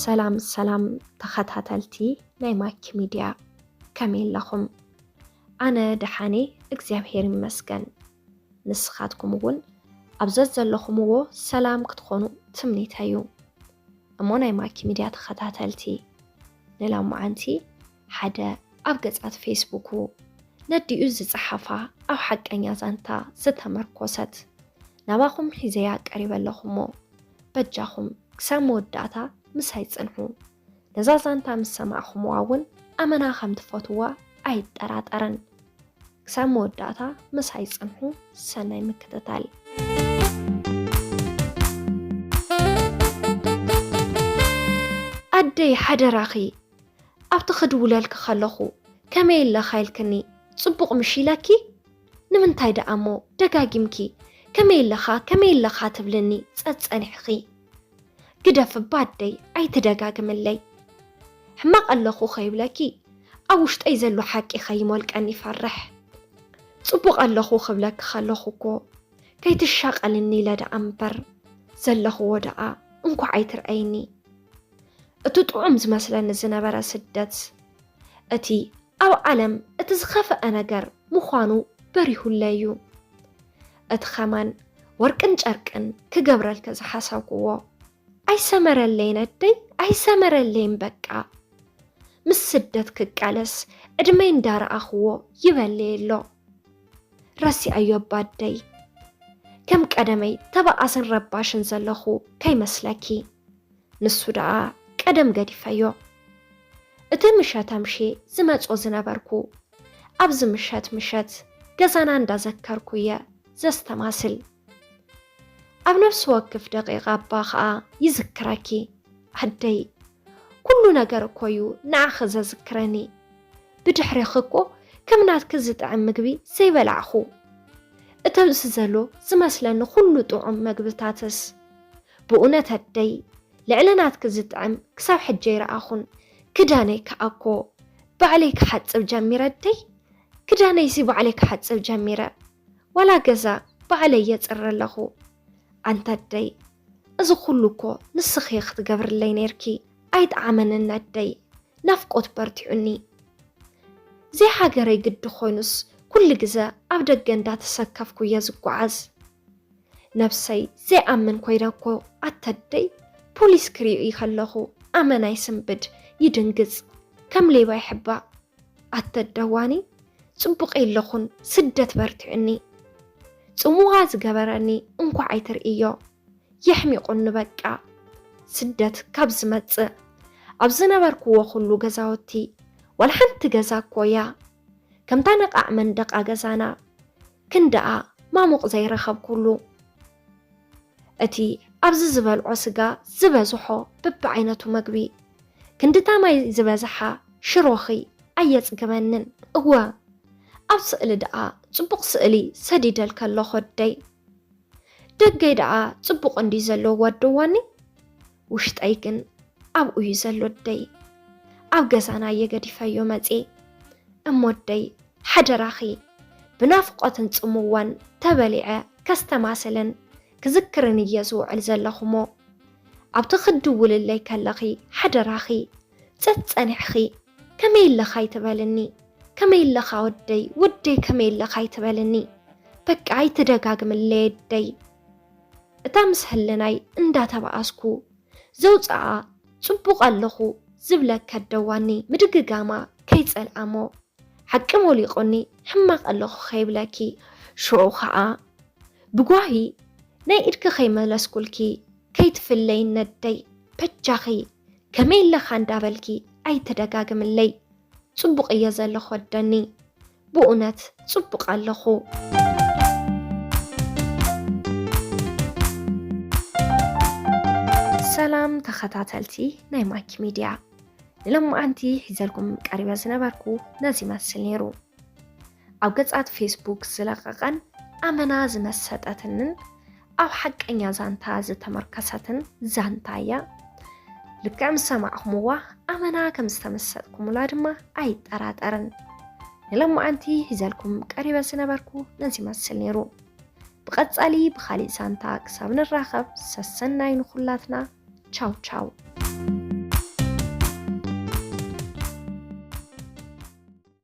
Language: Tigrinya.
ሰላም ሰላም ተኸታተልቲ ናይ ማኪ ሚድያ፣ ከመይ ኣለኹም? ኣነ ደሓኔ እግዚኣብሔር ይመስገን። ንስኻትኩም እውን ኣብ ዘዘለኹምዎ ሰላም ክትኾኑ ትምኒተይ እዩ። እሞ ናይ ማኪ ሚድያ ተኸታተልቲ፣ ንሎማዓንቲ ሓደ ኣብ ገጻት ፌስቡኩ ነዲኡ ዝጸሓፋ ኣብ ሓቀኛ ዛንታ ዝተመርኮሰት ናባኹም ሒዘያ ቀሪበ ኣለኹ እሞ በጃኹም ክሳብ መወዳእታ ምሳይ ጽንሑ። ነዛ ዛንታ ምስ ሰማዕኹምዋ እውን ኣመና ከም ትፈትዋ ኣይጠራጠርን። ክሳብ መወዳእታ ምሳይ ጽንሑ። ሰናይ ምክትታል። ኣደይ ሓደራኺ ኣብቲ ክድውለልኪ ከለኹ ከመይ ኣለኻ ኢልክኒ ጽቡቕ ምሽ ኢለኪ? ንምንታይ ደኣ እሞ ደጋጊምኪ ከመይ ኣለኻ ከመይ ኣለኻ ትብልኒ ጸጸኒሕኺ? ግደፊ እባ ኣደይ ኣይትደጋግምለይ። ሕማቕ ኣለኹ ከይብለኪ ኣብ ውሽጠይ ዘሎ ሓቂ ከይሞልቀኒ ይፈርሕ። ጽቡቕ ኣለኹ ክብለኪ ከለኹ እኮ ከይትሻቐልኒ ኢለ ደኣ እምበር ዘለኽዎ ደኣ እንኳዕ ኣይትርኣይኒ። እቲ ጥዑም ዝመስለኒ ዝነበረ ስደት፣ እቲ ኣብ ዓለም እቲ ዝኸፍአ ነገር ምዃኑ በሪሁለይ እዩ። እቲ ኸማን ወርቅን ጨርቅን ክገብረልኪ ዝሓሰብክዎ ኣይሰመረለይን ኣደይ፣ ኣይሰመረለይን በቃ። ምስ ስደት ክቃለስ ዕድመይ እንዳረኣኽዎ ይበለየ ኣሎ። ረሲዐዮ እባ ኣደይ። ከም ቀደመይ ተባኣስን ረባሽን ዘለኹ ከይመስለኪ። ንሱ ደኣ ቀደም ገዲፈዮ። እቲ ምሸት ኣምሼ ዝመጾ ዝነበርኩ፣ ኣብዚ ምሸት ምሸት ገዛና እንዳዘከርኩ እየ ዘስተማስል። ኣብ ነፍሲ ወክፍ ደቂቓ እባ ኸኣ ይዝክረኪ ኣደይ። ኩሉ ነገር እኮ እዩ ንዓኺ ዘዝክረኒ። ብድሕሬኺ እኮ ከም ናትኪ ዝጥዕም ምግቢ ዘይበላዕኹ። እተብሲ ዘሎ ዝመስለኒ ኩሉ ጥዑም መግብታትስ። ብእውነት ኣደይ፣ ልዕሊ ናትኪ ዝጥዕም ክሳብ ሕጂ ኣይረኣኹን። ክዳነይ ከኣ እኮ ባዕለይ ክሓጽብ ጀሚረ ኣደይ። ክዳነይሲ ባዕለይ ክሓጽብ ጀሚረ። ዋላ ገዛ ባዕለይ የጽሪ ኣለኹ። ኣንታ ኣደይ፣ እዚ ኩሉ እኮ ንስኺ ክትገብርለይ ነይርኪ። ኣይጠዓመንን ኣደይ፣ ናፍቆት በርቲዑኒ። ዘይሃገረይ ግዲ ኮይኑስ ኩሉ ግዘ ኣብ ደገ እንዳተሰከፍኩ እየ ዝጓዓዝ። ነብሰይ ዘይኣምን ኮይነ እኮ ኣታ ኣደይ፣ ፖሊስ ክሪኡ ከለኹ ኣመና ይስንብድ፣ ይድንግጽ፣ ከም ሌባ ይሕባእ። ኣታ ደዋኒ፣ ጽቡቕ የለኹን፣ ስደት በርቲዑኒ። ጽሙዋ ዝገበረኒ እንኳዕ ኣይትርእዮ፣ የሕሚቑኒ በቃ። ስደት ካብ ዝመጽእ፣ ኣብ ዝነበርክዎ ኩሉ ገዛውቲ፣ ዋላ ሓንቲ ገዛ እኮ እያ። ከምታ ነቓዕ መንደቓ ገዛና፣ ክንድኣ ማሙቕ ዘይረኸብኩሉ። እቲ ኣብዚ ዝበልዖ ስጋ ዝበዝሖ በብዓይነቱ መግቢ፣ ክንድታ ማይ ዝበዝሓ ሽሮኺ ኣየጽግበንን። እወ፣ ኣብ ስእሊ ደኣ ጽቡቕ ስእሊ ሰዲደልኪ ኣለኹ ኣደይ። ደገይ ደኣ ጽቡቕ እንድዩ ዘሎ ወደዋኒ፣ ውሽጠይ ግን ኣብኡ እዩ ዘሎ ኣደይ። ኣብ ገዛና እየ ገዲፈዮ መጽየ። እሞ ኣደይ፣ ሓደራኺ፣ ብናፍቖትን ጽምዋን ተበሊዐ ከስተማስልን ክዝክርን እየ ዝውዕል ዘለኹ እሞ፣ ኣብቲ ክትድውልለይ ከለኺ፣ ሓደራኺ፣ ጸጸኒሕኺ፣ ከመይ ኣለኻ ኣይትበልኒ፣ ከመይ ኣለኻ ወደይ፣ ወደይ ከመይ ኣለኻ ኣይትበልኒ፣ በቃ ኣይትደጋግምለይ ኣደይ። እታ ምስ ህልናይ እንዳተባኣስኩ ዘውጽኣ ጽቡቕ ኣለኹ ዝብለካ ደዋኒ ምድግጋማ ከይጸልኣሞ፣ ሓቂ ሞሊቑኒ ሕማቕ ኣለኹ ከይብለኪ፣ ሽዑ ኸኣ ብጓሂ ናይ ኢድኪ ከይመለስኩልኪ ከይትፍለይኒ ኣደይ፣ በጃኺ ከመይ ኣለኻ እንዳበልኪ ኣይትደጋግምለይ። ጽቡቕ እየ ዘለኹ ወደኒ፣ ብእውነት ጽቡቕ ኣለኹ። ሰላም ተኸታተልቲ ናይ ማኪ ሚድያ፣ ንሎማዓንቲ ሒዘልኩም ቀሪበ ዝነበርኩ ነዚ ይመስል ነይሩ። ኣብ ገጻት ፌስቡክ ዝለቐቐን ኣመና ዝመሰጠትንን ኣብ ሓቀኛ ዛንታ ዝተመርከሰትን ዛንታ እያ። ልክዕ ምስ ሰማዕኹምዋ ኣመና ከም ዝተመሰጥኩምላ ድማ ኣይጠራጠርን። ንሎማዓንቲ ሒዘልኩም ቀሪበ ዝነበርኩ ነዚ ይመስል ነይሩ። ብቐጻሊ ብኻሊእ ዛንታ ክሳብ ንራኸብ ሰሰናዩ ንኹላትና። ቻው ቻው።